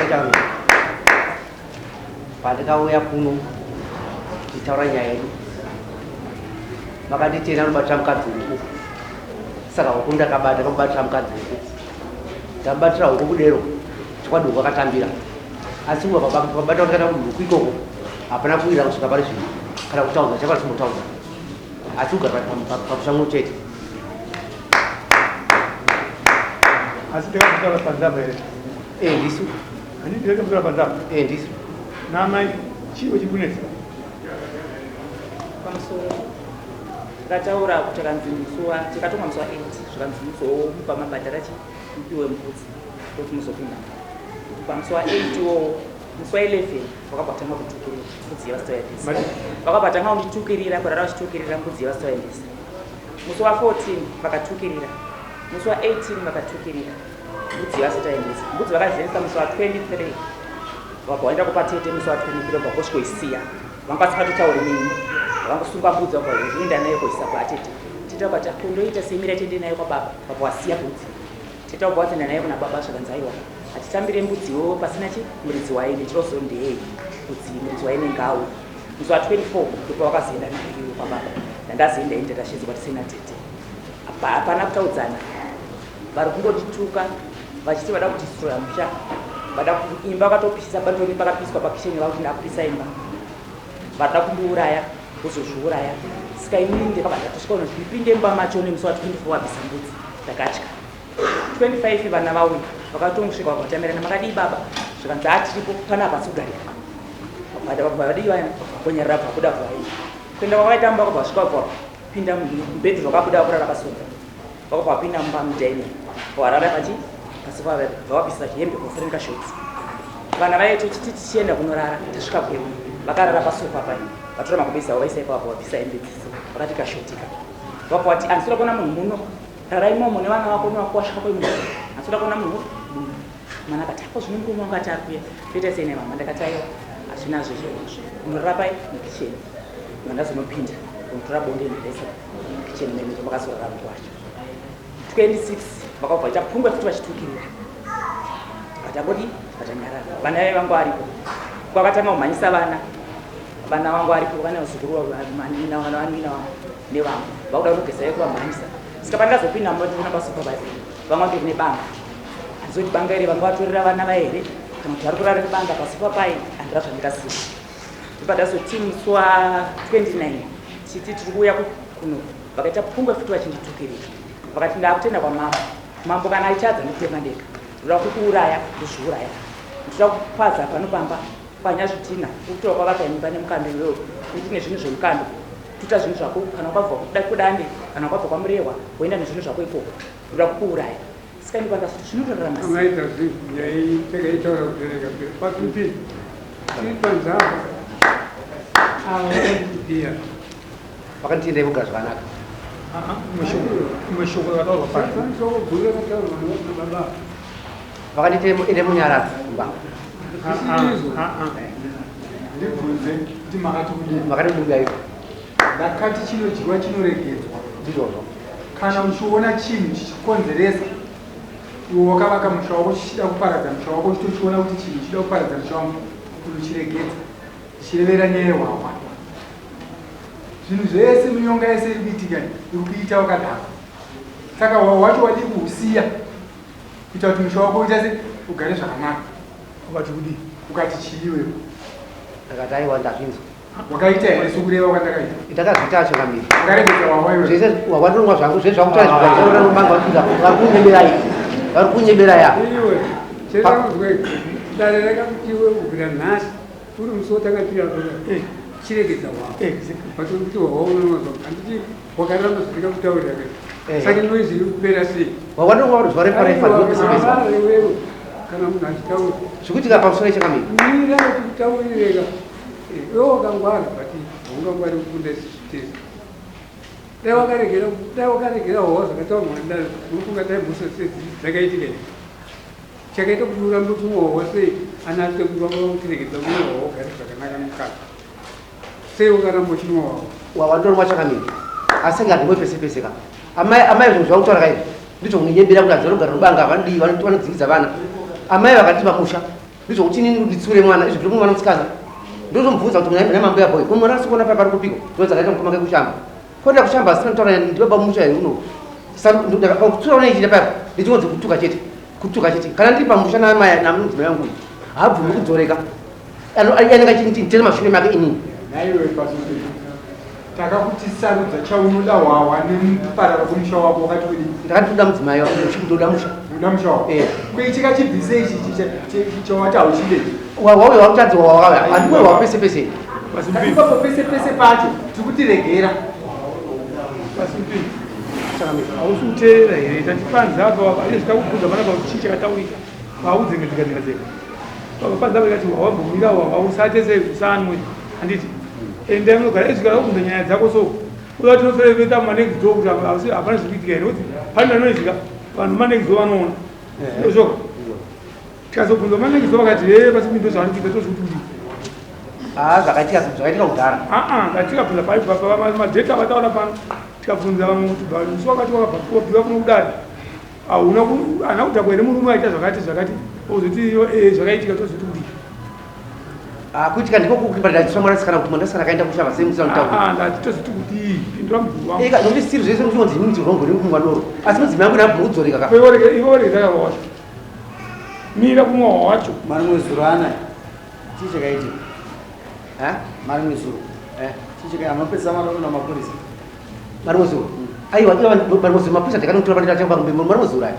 Pamusoro pandakauya kuno tichitaura nyaya yedu makanditenda anobatira mukadzi huku saka huku ndakabata ndakamubatira mukadzi huku ndamubatira huku kudero chokwadi huku akatambira asi pabata ndikaita huku ikoko hapana kuwira kusvika pari zvino kana kutaudza chakwana chimbotaudza asi kugara pamusha chete. Asi ndakakutaura panzapa here? Eh, ndisu. Handiti ndakakutaura panzapa? Eh, ndisu. Namai, chii chikunetsa? Pamusoro takataura kuti akanzi musi wa tikatonga musi wa 8 zvikanzi muzomupa mabhadhara chi mupiwe mbudzi kuti muzopinda pamusi wa 8 iwowo musi wa 11 vakabva vatanga kutukirira mbudzi yavasitoendesa vakabva vatanga kunditukirira kurara vachitukirira mbudzi yavasitoendesa musi wa 14 vakatukirira musi wa 18 vakatukirira mbudzi yavasitoendesa mbudzi vakaziendesa musi wa 23 vabva vaenda kupa tete musi wa 23 vabva vosvikoisiya vanga vasingatotauri neni vangosunga mbudzi vabva vaenda nayo koisa kwatete tete vakati akondoita semira tiende nayo kwababa vabva vasiya mbudzi Tete wabva watoenda naye kuna baba zvikanzi aiwa hatitambire mbudzi iwewe pasina chi muridzi waine chirozo ndeyei mbudzi muridzi waine ngawe musi wa 24 ndipo wakazoenda naye iwe kwababa ndandazoenda ini tatashedzwa tisina tete apa hapana kutaudzana vari kungotituka vachiti vada kudistroya musha vada imba vakatopisa bandoni pakapiswa pakicheni vakuti ndakupisa imba vada kundiuraya vozozviuraya saka inini ndakabva ndatosvika unoti ndipinde mumba macho nemusi wa 24 wabvisa mbudzi ndakatya 25 vana vauya vakatongosvika vakatamirana makadii baba zvikanzi atiripo panapa asi kugarika vadii vaya vakonyarira bva kuda bvaii kuenda kwakaita mumba kwabva svika bva pinda mubhedhi vakabuda vakurara pasofa vakabva vapinda mumba mudining varara pachi pasofa vavabvisa hembe vafuringa shotsi vana vaye tichiti tichienda kunorara tasvika kwedu vakarara pasofa pai vatora makubesa avo vaisa ipapo vabvisa hembe dzese vakati kashotika vabva vati handisida kuona munhu muno rara imomo nevana vako nevakuwasha kwako imomo handisida kuona munhu muno mwana akati ako zvino murume wangu ati akuya toita sei nemama ndakati aiwa hazvina zvezvo unorara pai mukicheni ndazonopinda unotora bonde ndaisa mukicheni mene ndopakazorara mukuwasha 26 vakabva vaita pungwe futi vachitukirira vatangodi vatanyarara vana vaive vangu aripo kwakatanga kumhanyisa vana vana vangu aripo vana vazukuru vanina vana vanina vangu nevangu vakuda kugeza yekuvamhanyisa saka pandazopinda mumba ndikuona pasofa paya vamwe vatori nebanga handizoti banga iri vanga vatorera vana vaye here kana kuti vari kurara nebanga pasofa paye handira zvandikaziva ndopandazoti musi wa 29 chiti tiri kuuya kuno vakaita pungwe futi vachinditukirira vakati ndakutenda kwamambo mambo kana aitadza ndikutonga ndega ndoda kukuuraya ndozviuraya ndoda kupaza pano pamba pwanya zvidhina ukutora kwavaka imba nemukando iwewe kuti nezvinhu zvemukando tuta zvinhu zvako kana wakabva kudande kana wakabva kwamurehwa woenda nezvinhu zvako ikoko ndoda kukuuraya saka ndikandazoti zvinotorarama Amaita zvinhu nyaya takaitaura kubereka pakuti tiri panzava ava vakatibhiya Vakanditendai voga zvakanaka. Mashoko akataurwa pano. Shoko guru rakataurwa nababa. Vakanditi ende munyaradzi kumba. Ndibvunze kuti makati kudii? Makati kudii ayo? Ndakati chinodyiwa chinoregedzwa. Ndizvozvo. Kana uchiona chinhu chichikonzeresa iwe wakavaka musha wako chichida kuparadza musha wako uchitochiona kuti chinhu chichida kuparadza musha wangu unochiregedza ndichirevera nyaya yehwahwa Zvinhu zvese minyonga yese iri kuitika iri kuita wakadhakwa. Saka hwawa hwacho wadii kuhusiya kuita kuti musha wako uita se ugare zvakanaka. Ukati kudii? Ukati chii iwewe? Ndakati aiwa ndazvinzwa. Wakaita here sokureva kwandakaita? Ndakazviita changamire. Wakaregedza hwahwa iwewe? Zvese hwahwa ndinonwa zvangu zvese zvakutora zvikanzwa manga vapinda vari kunyeberai. Vari kunyeberai apa. Iwe, chero unzwe dare rakakuti iwe kubvira nhasi Uri musi watanga tiri apo eh. Chiregedza wako. Eh, but uri kuti wawa unonzwa handiti wakaramba zvandikakutaurira kai. Eh. Saka noise iri kupera sei? Wawanonwa uri zuva refa refa ndopese pese. Iwewe kana munhu achitaura. Zvikuitika pamusoro chakamira. Mira kutaurireka. Iwe wakangwara but haungangwari kukunda tese. Dai wakaregera dai wakaregera wawa zvakataurwa ndari unofunga dai mhosva dzakaitika here? Chakaita kuti urambe uchimwa hwahwa sei ana sekuru vanga vakutiregedza kumwa hwahwa ugare zvakanaka nomukadzi. Sei wakaramba uchinwa hwahwa? Hwahwa ndonwa chakamira. Asi ngandimwe pese pese ka. Amai amai zvinhu zvakutaura kaizvi. Ndizvo kunyenyebera kuti hanzi vanogara nobanga vanodii vanodzingidza vana. Amai vakati pamusha. Ndizvokuti inini nditsure mwana izvo ndiri mwana musikana. Ndozomubvunza kuti mwana mambuya boy. Ko mwana asi kuona pari kupiko? Ndonzi akaita mukoma ke kushamba. Ko kushamba asina kutaura ndibaba musha here uno. Pakutsura una ichita paya ndichingonzi kutuka chete. Kutuka chete. Kana ndiri pamusha namai namudzimai wangu haabvumi kudzoreka. Anenge achinditera mashure make inini. Naiwe pasupi. Takakuti sarudza chaunoda hwahwa nemuparara kwemusha wako wakati kudii? Ndakati ndoda mudzimai wako, ndoda musha. Ndoda musha wako. Eh. Kuitika chibvise ichi chawati hauchide. Hwahwa uyo wakutadzi hwahwa uyo. Handikuwe hwahwa pese pese. Ipapo pese pese pacho tiri kuti regera. Pasupi. Hausi kuteerera here? Tatipanza apa ine zvitakubvunza panapa kuti chii chakataurika. Vaudzenge dzika dzika dzika. Panza apa ikati wabvumira usate sei usanwe. Handiti? Enda munogara izvi kana kubvunza nyaya dzako so. Uda tinoferefeta mumanext door kuti hapana zviri kuitika here. Kuti pane anoitika vanhu manext door vanoona. Ndozvoka. Tikazobvunza manext door vakati hee pasi ndo zvaari kuita tozvikuti kudii. Ah, zvakaitika zvakaitika kudhara. Aa, ngatikabvunza madheta avataura pano tikabvunza vamwe kuti musi wakati wakabva kuno kudare hauna haana kudhakwa here murume aita zvakati zvakati ozoti eh, zvakaitika tozoti kudii. Ah, kuitika ndiko kukubatira mwanasikana kuti mwanasikana akaenda kushamba sei musina kutaura. Aa, ndati tozoti kudii pindura mubvunzo wangu. Eka nokuti siri zvese muchinonzi inini ndiri wrong nekumwa doro. Asi mudzimai wangu ndabvuma kudzoreka ka. Iwe rege takava wacho mira kumwa wacho. Marimwe zuro anaya chii chakaitika? Ha? Marimwe zuro Eh. chii chakaitika? Munopedzisa manoona mapurisa. Marimwe zuro. Aiwa, iwa marimwe zuro mapurisa ndakanotora pandira changu pambe marimwe zuro aya.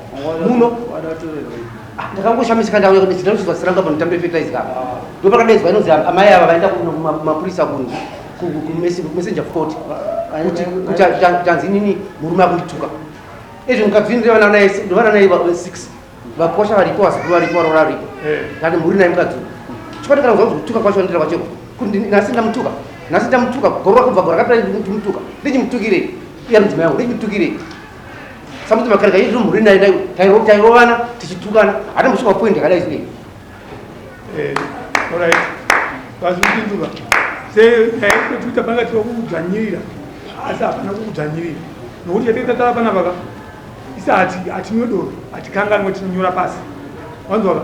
Muno wada watorerwa. Ah, ndakangoshamisika ndauya kuti ndinozwa siranga pano tambe fertilizer kapa. Ndo pakadaidzwa inonzi amai ava vaenda kumapurisa ku messenger of court. Kuti tanzi inini murume akundituka. Izvi mukadzi ndivana naye ndivana naye 6. Vakosha varipo, vazukuru varipo, varoora varipo. Ndati mhuri naye mukadzi uyu. Chokwadi kana kuzwa kutuka kwacho ndira kwacho. Kuti nhasi ndamutuka. Nhasi ndamutuka gore kubva gore rakapera ndimutuka. Ndichimutukirei? Iya mudzimai wangu ndichimutukirei? Samuti makarika izvo mhuri naye naye tairovana tichitukana. Hatimbosvika point yakadai sei. Eh, alright. Vazvipinduka. Se panga tiri kukudzvanyirira asi hapana kukudzvanyirira nokuti chatenge tatara panapa ka isi hatinwe doro hatikanganwe tinonyora pasi wanzwaka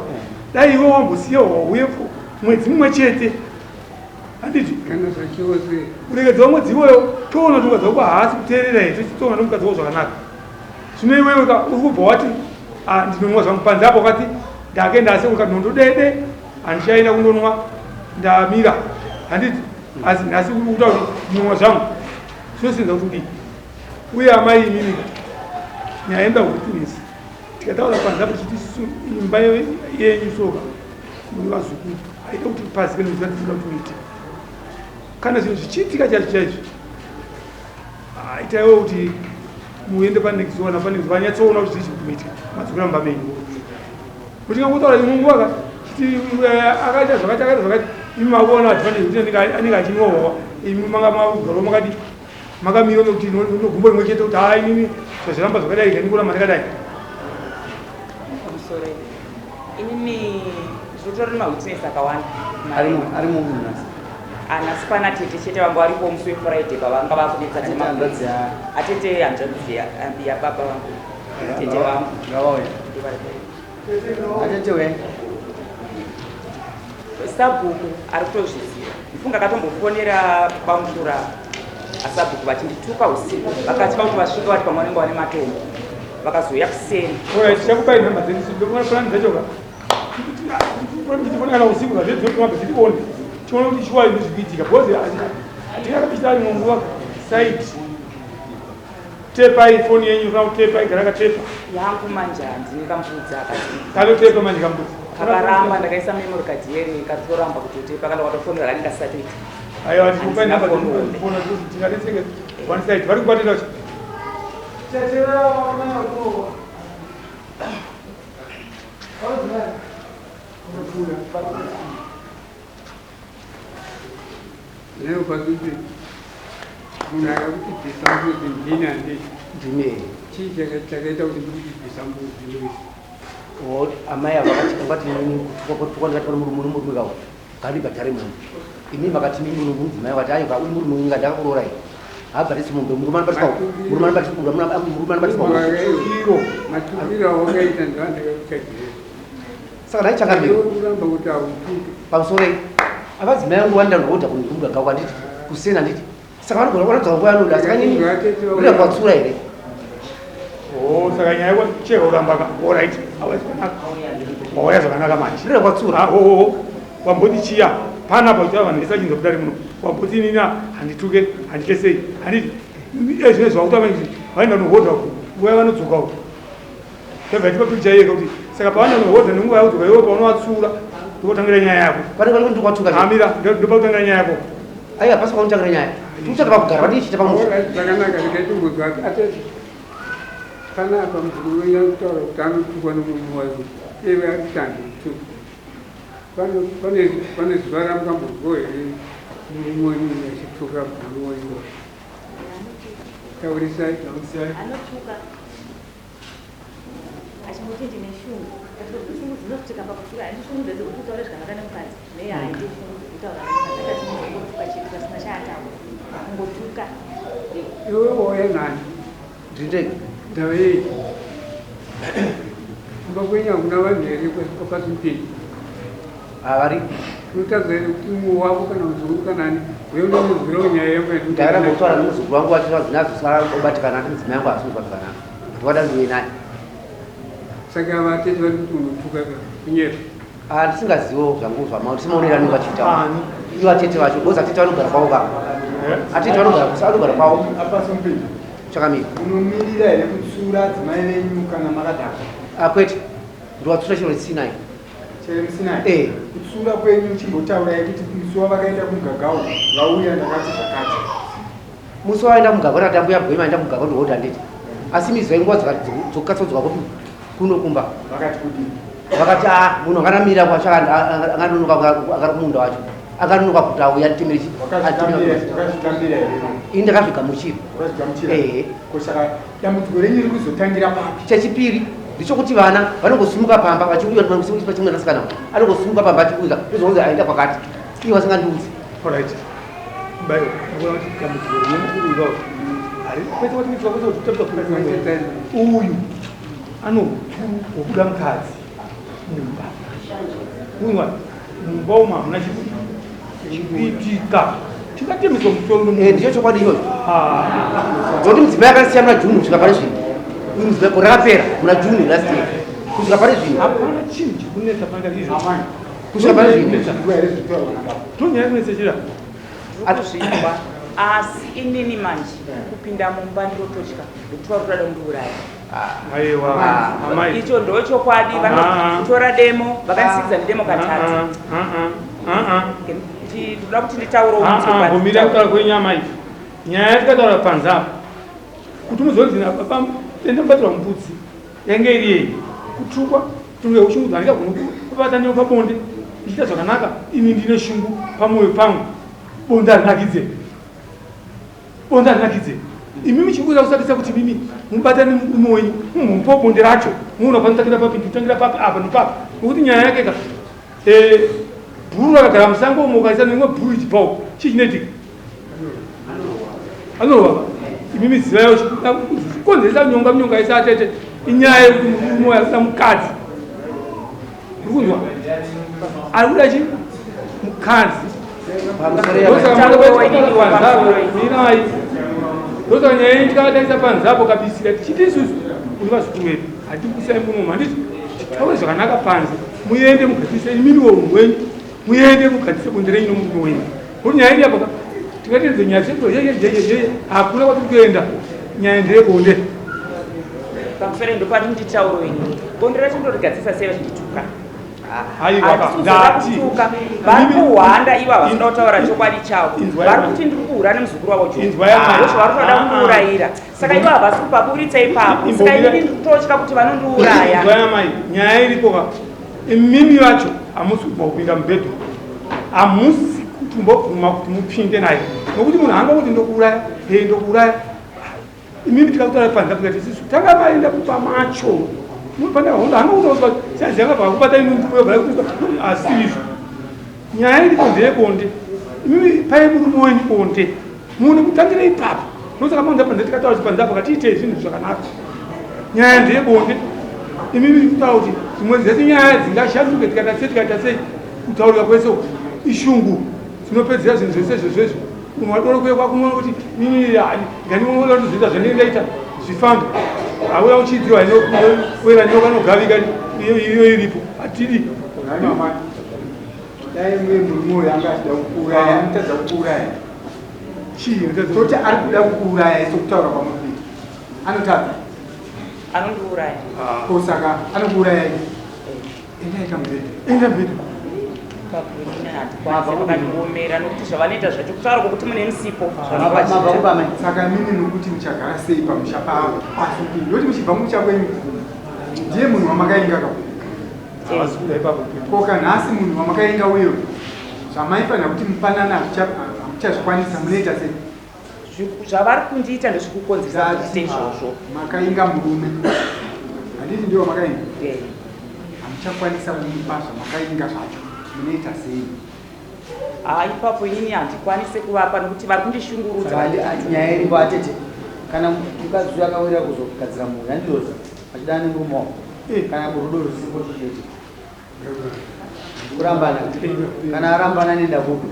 dai iwe wambosiya wauye mwedzi mumwe chete handiti kana zvachose kuregedza mwedzi iwoyo toona kuti mukadzi wako haasi kuteerera here tochitoona nemukadzi wako zvakanaka. Zvino iwewe ka uri kubva wati ah, ndinonwa zvangu panze apo wakati ndakaenda asi ukati dede handichaenda kundonwa ndamira handiti asi nhasi uri kuta kuti ndinonwa zvangu zvinosenza kuti kudii. Uye amai imimi nyaya yenda witness tikataura panze apo tichiti isusu imba yenyu soka muri vazukuru haida kuti pasi pene zvatinoda kuti muite kana zvinhu zvichiitika chaizvo chaizvo itaiwo kuti muende panext door napanext vanyatsoona kuti zvii zviri kuitika madzokera mumba menyu. Kuti tingangotaura imwe nguva ka chiti akaita zvakati akaita zvakati imi makuona advantage kuti anenge achinwa hwahwa imi manga magarawo makadi makamira nekuti nogumbo rimwe chete kuti haa inini zvazviramba zvakadai kani kuramba ndakadai. Pamusoro inini ndinotori nemawitness akawanda. Ari munhu nhasi? Nhasi pana tete chete vanga varipo musi weFriday pavanga vakunetsana. Atete hanzvadzi atete hanzvadzi yababa vangu, tete vangu. Ngavauye. Atete we. Sabhuku ari kutozviziva ndifunga akatombofonera bamukura asabhuku vachindituka usiku vakatya kuti vasvika vati pamwe vanenge vane matombo vakazouya kuseni. Alright, tichakupai nhamba dzedu plan dzacho ka tifonekana usiku kazvedzotomabva titione tione kuti shuwa izvi zviri kuitika because hatingakapichita imwe nguva site tepai foni yenyu kana kutepa igara katepa. Yangu manje handini kambudzi akati kanotepa manje kambudzi kakaramba ndakaisa memory card yere katoramba kutotepa kana watofonera kanenge kasatoita. Aiwa, tikupai nhamba dzefoni tingadetseke one side vari kubatira Tetera vana vakurowa. Vanozivana. Leo pasupi munhu akakuti bvisa mbudzi ndini handiti? Ndimi. Chii chakaita kuti ndikuti bvisa mbudzi ndikuti? Amai ava vakati ngati inini kutukwa ndikati pane murume murume kawo ngandibhadhare munhu. Imi makati mimi mudzimai wakati aiwa uyu murume uyu ngandakakuroora iyi haabhadhisi mombe murume anobatiswa murume anobatiswa murume anobatiswa Iro matukiro awakaita ndovandakakutsvagirira. Saka nhai changamire. Kuramba kuti hautuki. Pamusoroi. Avadzimai angu wanda ndoda kundikumba gawa nditi kusena nditi. Saka vanogona kuona nguva yanoda saka nini ndoda kuvatsura here? Oh, saka nyaya yako chero uramba ka. All right. Auya zvakanaka. Wauya zvakanaka manje. Ndoda kuvatsura. Ah, oh, oh, oh. Wamboti chiya panapa kuti vanhu vese vachinzwa kudare muno. Wamboti inini handituke, handite sei. Handiti ezvino zvakuta manje vaenda nohodha uko. Nguva yavanodzoka uko. Tabva tipa picture yega kuti saka pavanoenda nohodha nenguva yavodzoka iwe paunovatsura ndokutangira nyaya yako. Pane pane kuti kwatuka. Amira ndopakutangira nyaya yako. Aiwa pasi pakutangira nyaya. Tikutsvaka pakugara vadii chiita pamusha. Zvakanaka ndikaitumbudzwa atete. Panapa muzukuru wenyu ari kutaura kuti anotukwa nomurume wake iye ari kuti handituki. Pane zuva ramukambonzwawo here murume wenyu achituka muzukuru wenyu? Taurisai. Anotuka achingoti ndine shungu shungu dzinosvika pakutuka handi shungu dzedzekuti utaure zvakanaka nemukadzi zvine haidi shungu dzekutaura nemukadzi akati munongotuka chete pasina chaataura kungotuka. Iwe wauya nani? Ndiri ndega. Ndava yei? Kumba kwenyu hakuna vanhu here kwapasi mupinyi? Ah, varipo. Unotadza here kuti mumwe wako kana muzukuru kana ani uye unomunzwirawo nyaya yangu Ndakada kutaura nemuzukuru wangu wacho zinazo obatikana ati mudzimai wangu haasi kunzwa zvakanaka. Ndikada ndiuye naye. Saka vatete vari kuti unotuka ka kunyepa. Ah, ndisingazivo zvangu zvama timaonera anenge achiita. Ivo atete vacho, because atete vanogara kwavo ka. Atete vanogara vanogara kwavo. Apasi mupinyi. Chakamira. Munomirira here kutsura adzimai venyu kana makadhakwa? Ah, kwete. Ndovatsura chero ndisinai. Chero musinai? Eh. Kutsura kwenyu chimbotaurai kuti musi wavakaenda kumugagau vauya ndakati zvakati. Musi wavaenda kumugagau ndakati ambuya bwema aenda kumugagau ndohodha nditi. Asi mizwa inguva dzokukatsa kudzoka kuno kumba. Vakati kudii? Vakati ah munhu akanamira kwacho akanonoka akari kumunda wacho. Akanonoka kuti auya atitemere chi. Wakazvitambira here? Ini ndakazvigamuchira. Wakazvigamuchira? Eh. Ko saka dambudziko renyu riri kuzotangira papi? Chechipiri ndechokuti vana vanongosimuka pamba vachiuya pachimwanasikana anongosimuka pamba achiuya ndozonzi aenda kwakati iye vasingandiudzi. Alright. Bayo, ndikuona kuti dambudziko remukuru ivavo hari kwete kuti kuti kuti kuti uyu ano uturu hwokuda mukadzi mumba. Unwa mumba umu hamuna chikuitika. Tingatemiswa musoro Eh, ndicho chokwadi ichocho. Nokuti mudzimai akasiya muna June kusvika pari zvino. Uyu mudzimai gore rakapera muna June last year kusvika pari zvino. Hapana chinhu chikunetsa panga izvo. Kusvika pari zvino. Tonyaya kunetsa chira. Ndiri kuzvinzwa asi inini manje kupinda mumba ndinototya nekuti vari kuda kundiuraya. Aiwa, amai. Icho ndochokwadi vanotora demo vakandisikidza nedemo katatu. Ndinoda kuti nditaurewo Mbomira kutaura kwenyu amai. Nyaya yatikataura panze apa kuti muzonzi enda mubatirwa mbudzi yange iri yei kutukwa tunge ushungu handingagoni kubata newe pabonde ndichiita zvakanaka ini ndine shungu pamwoyo pangu bonde harinakidze bonde harinakidze imi muchikuza kusakisa kuti mimi mubatane murume wenyu mumhupo bonde racho muona panotangira papi ndikutangira papi apa nepapi nokuti nyaya yake ka bhuru rakagara musango umo ukaisa neimwe bhuru ichibvawo chii chinoitika anorova imimi zivayo chikonzeresa nyonga munyonga isa atete inyaya yekuti murume uyo arikuda mukadzi uri kunzwa ari kuda chi mukadzi mirai ndosaka nyaya yenyu tikakatarisa panze apo kabisira tichiti isusu kuri vazukuru vedu hatikusai munomu handiti titaure zvakanaka panze muende mugadzise imimiwo unhu wenyu muende mugadzise bonde renyu nomurume wenyu kuti nyaya iri apa tingateedze nyaya yeyeyeyeye hakuna kwatiri kuenda nyaya ndeyebonde Pamusoro ndopati nditauro ini. Bonde racho ndorigadzisa sei vachindituka? Aiwa, Hatisi ndati. kutuka. Vari kuhwanda ivo havasida kutaura chokwadi chavo. Vari kuti ndiri kuhura nemuzukuru wavo Joe. Inzwai amai. Ndozvo vari kutoda kundiurayira. Saka ivo havasi kupaburitsa ipapo. Saka inini ndiri kutotya kuti vanondiuraya. Inzwai amai nyaya iripo ka imimi vacho hamusi kubva kupinda mubhedhuru hamusi kutombobvuma kuti mupinde naye nokuti munhu haanga kuti ndokuuraya he ndokuuraya imimi tikakutaura panze tikati isusu tanga maenda kumba macho pane hondo hanga kutaura kuti yakabva kubata imi murume asi izvo nyaya iripo ndeyebonde imimi pai murume wenyu bonde muone kutangira ipapo ndosaka manza panze tikataura kuti panze apo katiitei zvinhu zvakanaka nyaya ndeyebonde imimi kutaura kuti Dzimwe dzese nyaya dzingashanduke tikaita sei tikaita sei kutaurika kwese uku ishungu dzinopedzera zvinhu zvese izvo zvezvo. Unwa doro kuye kwakunwa kuti nini nganinoda kuzoita zvandinenge ndaita zvifambe. Auya uchiidzirwa inokwera nyoka nogavika iyo iripo hatidi. Dai mwe murume uyu anga achida kukuuraya anotadza kukuuraya. Chii toti ari kuda kukuuraya sokutaura kwamuri kuita anotadza anondiuraya ah. ko saka anokuuraya endai kamubhedha enda mubhedha vakandiomera nokuti zvavanoita zvacho kutaura kwokuti mune musipo saka mimi nokuti muchagara sei pamusha pavo asi ndoti muchibva mumusha kwenyu ndiye munhu wamakainga ka ko kanhasi munhu wamakainga uyo zvamaifanira kuti mupanana hamuchazvikwanisa munoita sei Zvavari kundiita ndozvikukonzeresa kuti ndiite izvozvo. Makainga murume handiti ndiwo makainga hamuchakwanisa kumupa zvamakainga zvacho munoita sei? Haa ipapo inini handikwanise kuvapa nokuti vari kundishungurudza. Nyaya iripo atete kana mukadzi uyo akawirira kuzogadzira mhuri handizvozvo achidana nemurume wako eh. kana rudo rusipo chichete kurambana kana arambana nenda kupi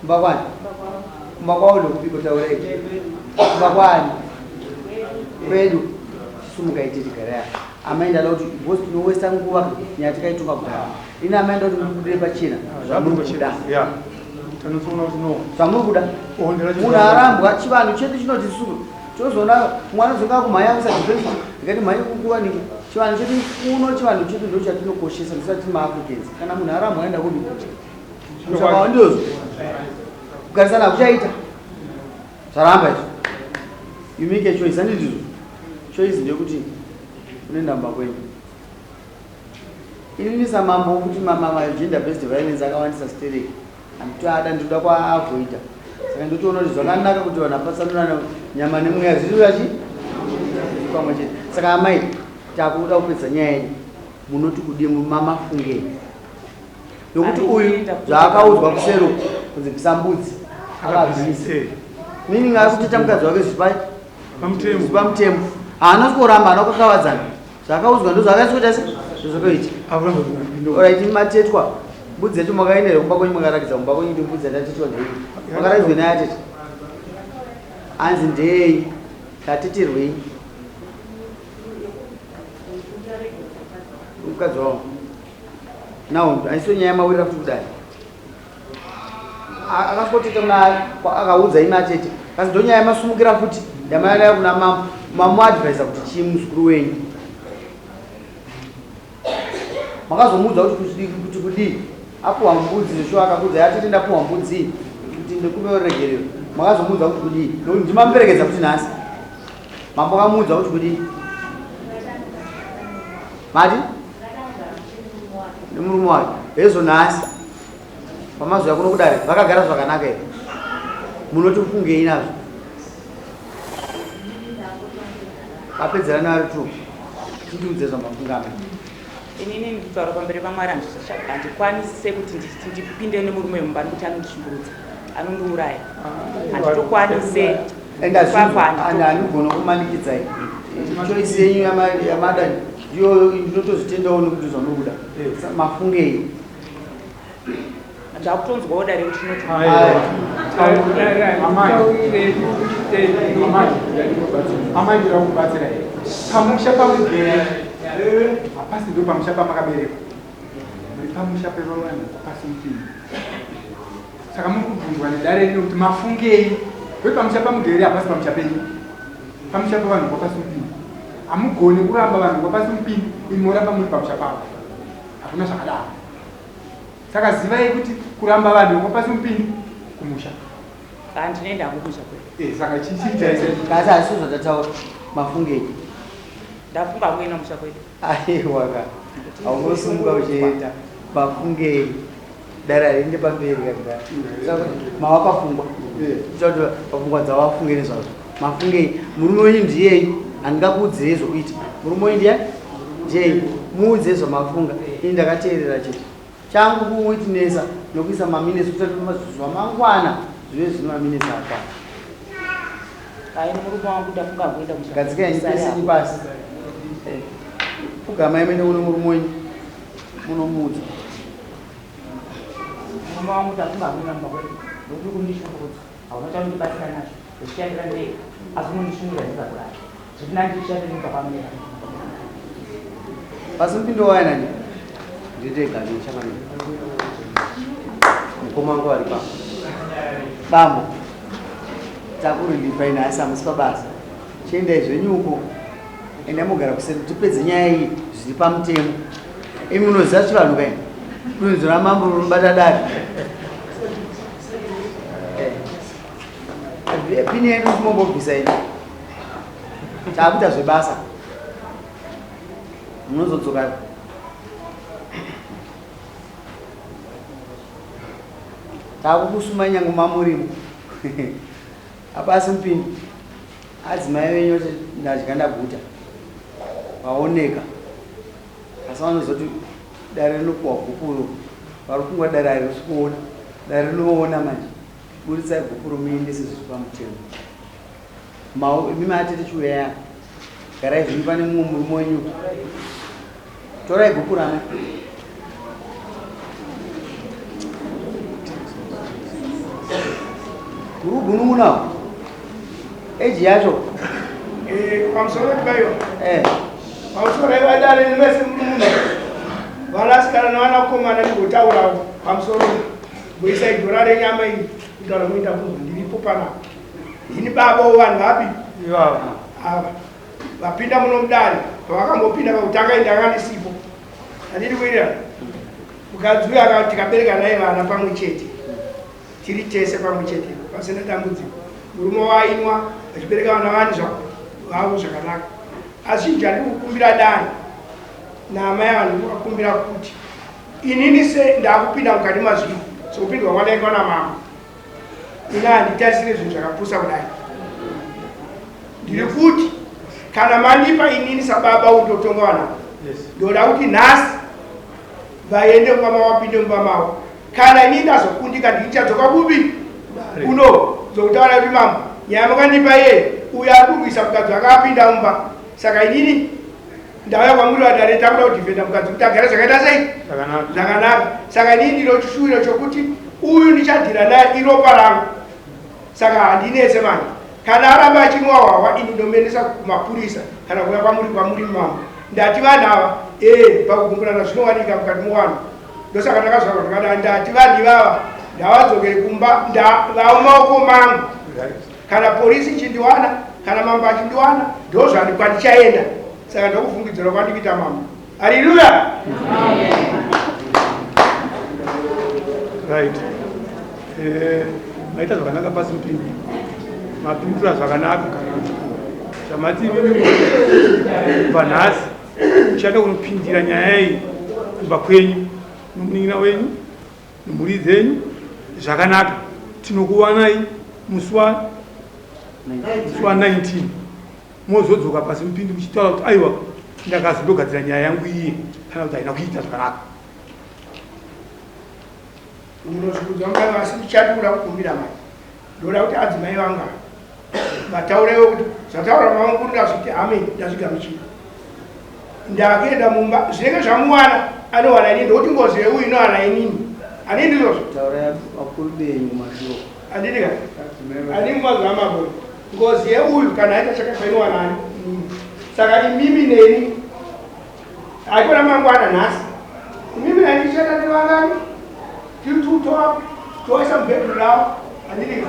Kumba kwani? Kumba kwao ndokupiko taurai. Kumba kwani? Kwedu. Sumuka iti tigare apa. Amai ndada kuti because tinowesta nguva nyaya tikaitonga kudhara. Ini amai ndada kuti mubudire pachena zvamuri kuda. Yeah. Tanozoona kuti no. Zvamuri kuda. Munhu arambwa chivanhu chedu chinoti suru. Tozoona mwana zonga kumhanya kusadefense ndikati mhanye kukuva niki. Chivanhu chedu kuno chivanhu chedu ndochatinokoshesa ndisati maAfricans. Kana munhu arambwa aenda kupi? Ndozvo kugarisana hakuchaita zvaramba izvo you make a choice handiti ndizvo choice ndeyekuti unoenda mumba kwenyu inini samambo wokuti magender based violence akawandisa stereki handitoada ndinoda kwaavoida saka ndotoona kuti zvakanaka kuti vanhu apatsanurana nyama nemweya zviri vachi pamwe chete saka amai takuda kupedza nyaya yenyu munoti kudii mamafungei nokuti uyu zvaakaudzwa kusero kunzi bvisa mbudzi akabvisa eh. meaning ari kuteta mukadzi wake zvipamutemo haana kuramba haana kukakavadzana zvaakaudzwa ndo zvaakaita se zvazvakaita orit matetwa mbudzi yacho makaenda here kumba kwenyu makarakidza kumba kwenyu ndi mbudzi yatatetwa ndei makarakidzwe naye atete anzi ndei tateterwei mukadzi wangu Now haisiyo nyaya yamawirira futi kudai. Akasvoteta kuna akaudza imi atete. Kasi ndo nyaya yamasumukira futi yamaiya kuna mambo. Mamu advise kuti chii muzukuru wenyu. Makazomuudza kuti kuti kudii? Apuwa mbudzi zveshuwa akakuudza atete ndapuwa mbudzi kuti ndikupe ruregerero. Makazomuudza kuti kudii? Nokuti ndimamuperekedza kuti nhasi. Mambo akamuudza kuti kudii? Mati? Nemurume wake. Hezvo nhasi. Pamazouya kuno kudare vakagara zvakanaka here? Munoti kungei nazvo? Vapedzerana vari two. Tindiudze zvamafunga amai. Inini ndikutaura pamberi paMwari handikwanise kuti ndipinde nemurume mumba nekuti anondishungurudza anondiuraya handitokwanise andigona kumanikidzai choice yenyu yamada ndiyo ndinotozvitendawo nekuti zvamuri kuda mafungei ndakutonzwawo dare kuti tinoti amai ndoda kubatsira here pamusha pamugere hapasi ndo pamusha pamakaberekwa muri pamusha pevavanhu pasi mupini saka muri kubvunzwa nedare rino kuti mafungei kuti pamusha pamugere hapasi pamusha penyu pamusha pevanhu kwapasi mupini hamugoni kuramba vanhu kwapasi mupini imi moramba muri pamusha pavo hakuna zvakadaro Saka zivai kuti kuramba vanhu vekwa Pasumupini kumusha. Handinoenda hangu kumusha kwedu. Eh, saka chichiitai sei? Kasi asi zvandataura mafungei. Ndafunga hangu kuenda kumusha kwedu. Aiwa ka. Haungosumuka uchienda. Mafungei. Dare harinde pamberi kadai. Saka mava pafungwa. Kuita kuti pafungwa dzawafunge nezvazvo. Mafungei. Murume wenyu ndiyeyu. Handingakuudzirei zvokuita. Murume wenyu ndiye? Ndiyeyu. Muudze zvamafunga. Ini ndakateerera chete. Changu kuwitnessa nokuisa maminutes kuita kuti mazuva mangwana zvive zvine maminutes akwana. Hayi murume wangu ndafunga kuenda kumusha. Gadzika yenyu pese pasi. Eh. Pfugamai mene kune murume wenyu munomuudza. Murume wangu tafunga hakuna mumba kwedu ndokuti kundishungurudza hauna chaundibatsira nazvo ndozvishandira ndega asi unondishungurudza ndikakurara zviri nani ndishandire ndibva kwamera. Pasi mupindo waya nani? Nditega ndichamani. Mukoma wangu ari pa. Bambo. Takurilipai nhasi hamusi pabasa. Chiendai zvenyu uko. Endai mogara kuseri tipedze nyaya iyi zviri pamutemo. Imi munoziva chivanhu kaini? Dunhu ramambo rinobata dare. Eh. Pini yedu timombobvisa ini. Takuita zvebasa. Munozodzoka takukusuma nyange mamurimo hapasi mupini adzimai venyu vati ndadya ndaguta vaoneka asi vanozoti dare rinopuwa gupuro vari kungwa dare harisi kuona dare rinoona manje buritsai gupuro muendese zviri pamutemo imi matete chiuyaya garai zvenyu pane mumwe murume wenyu torai gupuro amai Muri kugunun'unawo eji yacho eh, pamusoro paiwa eh. Pamusoro ivadare mese muno vanasikana nevanakomana ndigotaurawo pamusoro muisai dhora renyama iyi kutaura muita kunzwa ndiripo panapa ini baba vanhu vapi ava vapinda muno mudare pavakambopinda pakutanga indanga ndisipo handidi kuirira mukadzi uyo akati tikabereka naye vana pamwe chete tiri tese pamwe chete pasina dambudziko murume wainwa vachibereka vana vani vavo zvakanaka asi chandiri kukumbira dai naamai ava ndikuvakumbira kuti inini se ndakupinda mukati mazviri sokupindwa kwandaitwa namama ini handitarisire zvinhu zvakapusa kudai ndiri kuti kana mandipa inini sababa undotonga vana ndoda kuti nhasi vaende mumba mavo vapinde mumba mavo kana ini ndazokundika ndichadzoka kupi kuno zokutaura kuti mambo nyaya makandipa iye uyo ari kurwisa mukadzi wake apinda mumba saka inini ndauya kwamuri vadare takuda kudhifenda mukadzi kuti agare zvakaita sei zvakanaka saka inini ndino chishuwiro chokuti uyu ndichadhira naye iropa rangu saka handinetse manje kana aramba achinwa hwahwa ini ndomuendesa kumapurisa kana kuuya kwamuri kwamuri mambo ndati vanhu ava ee pakugumburana zvinowanika mukati muvanhu ndosaka ndakazvarwa ndakadai ndati vanhu ivava ndavadzokere kumba vaumaoko mangu kana polisi ichindiwana kana mambo achindiwana ndozvani kwandichaenda saka ndokufungidzira kwandikuita mambo haleluya right eh, maita zvakanaka pasi mupindi mapindura zvakanaka zvamati imimi kubva nhasi muchada kunopindira nyaya iyi kumba kwenyu nomunin'ina wenyu nemhuri dzenyu zvakanaka tinokuwanai musi wa 19 mozodzoka pasi mupindi muchitaura kuti aiwa ndakazondogadzira nyaya yangu iye kana kuti haina kuita zvakanaka Ndinozvikudzwa mai asi ndichadura kukumbira mai ndoda kuti adzimai vanga vataurewo kuti zvataura mavangu ndazviti amen ndazvigamuchira ndakuenda mumba zvinenge zvamuwana anowana inini ndokuti ngozi yeuyu inowana inini ani ndizvozvo andidika ani mumazuva amaboi ngozi yeuyu kana aita chakaipa inowana ani inini saka imimi neni Aikona mangwana nhasi. Imimi nani tichata tivangani? Tiri tu toa toisa mubhedhuru ravo. Handidi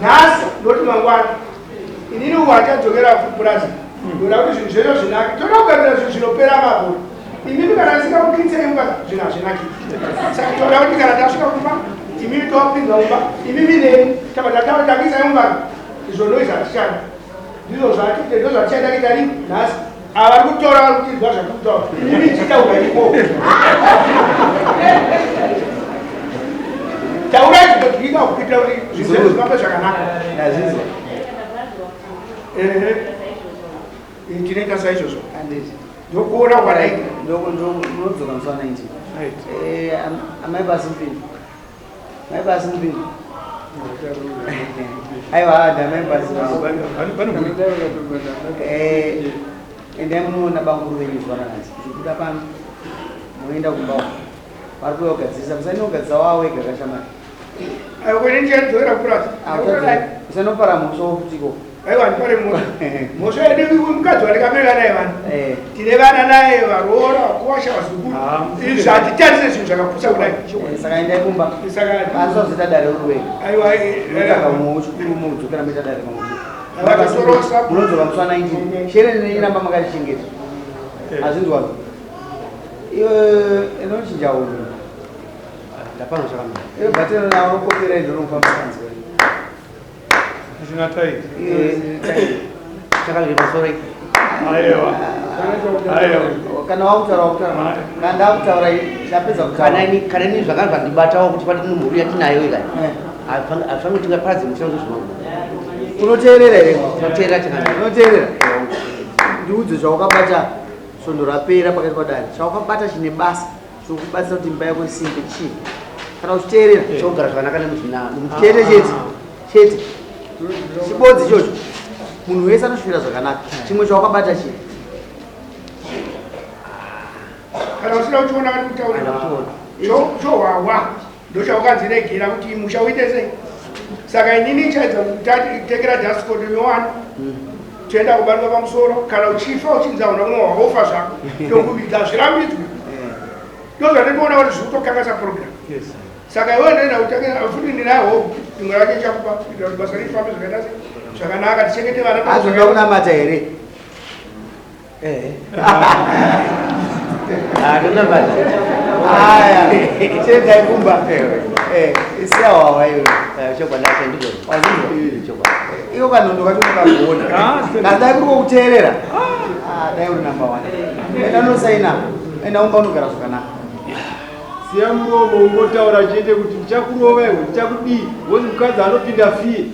nhasi ndoti mangwana. Inini uko achadzokera kupurazi. Ndoda kuti zvinhu zvese zvinake. Toda kugadzira zvinhu zvinopera mabhora. Imimi kana ndisingakukitsei mumba zvinhu hazvinaki. Saka toda kuti kana tasvika kumba imimi towapinza mumba imimi neni tabva tataura takisai mumba izvo noise hatichadi. Ndizvo zvati ndizvo zvatichaita kuita rini nhasi. Ava vari kutora vari kutinzwa zvatiri kutaura. Imi chitaura iko. Taurai zvinodyika kuitira kuti zvinhu zvifambe zvakanaka. Ndazvinzwa. Ehe. Tinoita saizvozvo. Ndokuona kwadaita. Ndodzoka musi wa 19. Eh, amai pasi mpindu. Mai pasi mpindu. Aiwa, amai pasi. Eh, Endai munoona bamukuru venyu zuva ranhasi. Kuchibuda pano moenda kumba uko. Vari kuuya kugadzirisa. Musainogadzisa wavo wega kashamari. Aiwa kwene ndichadzokera kupurazi. Usanopara mhosva wofuti ikoko. Aiwa ndipare mhosva. Mhosva yedu mukadzi wandikabereka naye vana. Eh. Tine vana naye varoora vakuwasha vazukuru. Ah, Izvi hatitarise zvinhu zvakapusa kudai. Eh, Saka endai kumba. Saka Asi wazoita dare uri wega. aiwa eh, Unotsvaga mumwe wechikuru umwe udzokera moita dare pamwe chete. Vakatorosa. Munodzoka musi wa 19. Shere neiramba makarichengeta. Hazvinzwa. Iwe inochinja hunhu. Ndapano chakamira. Iwe bhatero nawo unokopera ndo unofamba panze. Isina taiti. Iwe Chakamira pamusoro iki. Aiwa. Aiwa. Kana wakutaura wakutaura. Kana ndakutaura ndapedza kutaura. Kana ini kana ini zvakanga zvandibatawo kuti pane mhuri yatinayo ika. Eh. Hazvifaniri kuti tingaparadze musha ngezvinongo. Unoteerera here? Tinoteerera chakamira. Unoteerera? Ndiudze zvawakabata svondo rapera pakati padare. Chawakabata chine basa chokubatsira kuti imba yako isimbe chii? Kana uchiteerera. Chogara zvakanaka nemuzvina. Chete chete. Chete. Chibodzi ichocho. Munhu wese anosvira zvakanaka. Chimwe chawakabata chii? Kana usina kuchiona kati kutaurira. Ndakuchiona. Chohwahwa ndochaukanziregera kuti musha uite sei. Saka inini chaidza kutekera dascode nyowani toenda kubatwa pamusoro kana uchifa uchinzi hauna kumwa waofa zvako tokuviga zvirambidzwe ndozvatinoona kuti zviri kutokanganisa program. Yes. Saka iwe ndoenda kutengesa futi ndinayo hope rimwe racho ichakupa kuitira kuti basa rifambe zvakaita sei zvakanaka tichengete vana Hazvinoda kunamata here? Eh. Ah, ndinamata. Aya, chiendai kumba. Eh, isiya hwahwa iwe. Eh, chokwadi acho ndizvo. Wazvinzwa? Chokwadi. Iko kanondo kacho unokagona. Ah, Kasi dai kuri kukuteerera. Ah, dai uri number one. Enda unosaina. Enda umba unogara zvakanaka. Siya muromo ungotaura chete kuti ndichakurova iwe, ndichakudii, wozi mukadzi anopinda fiye.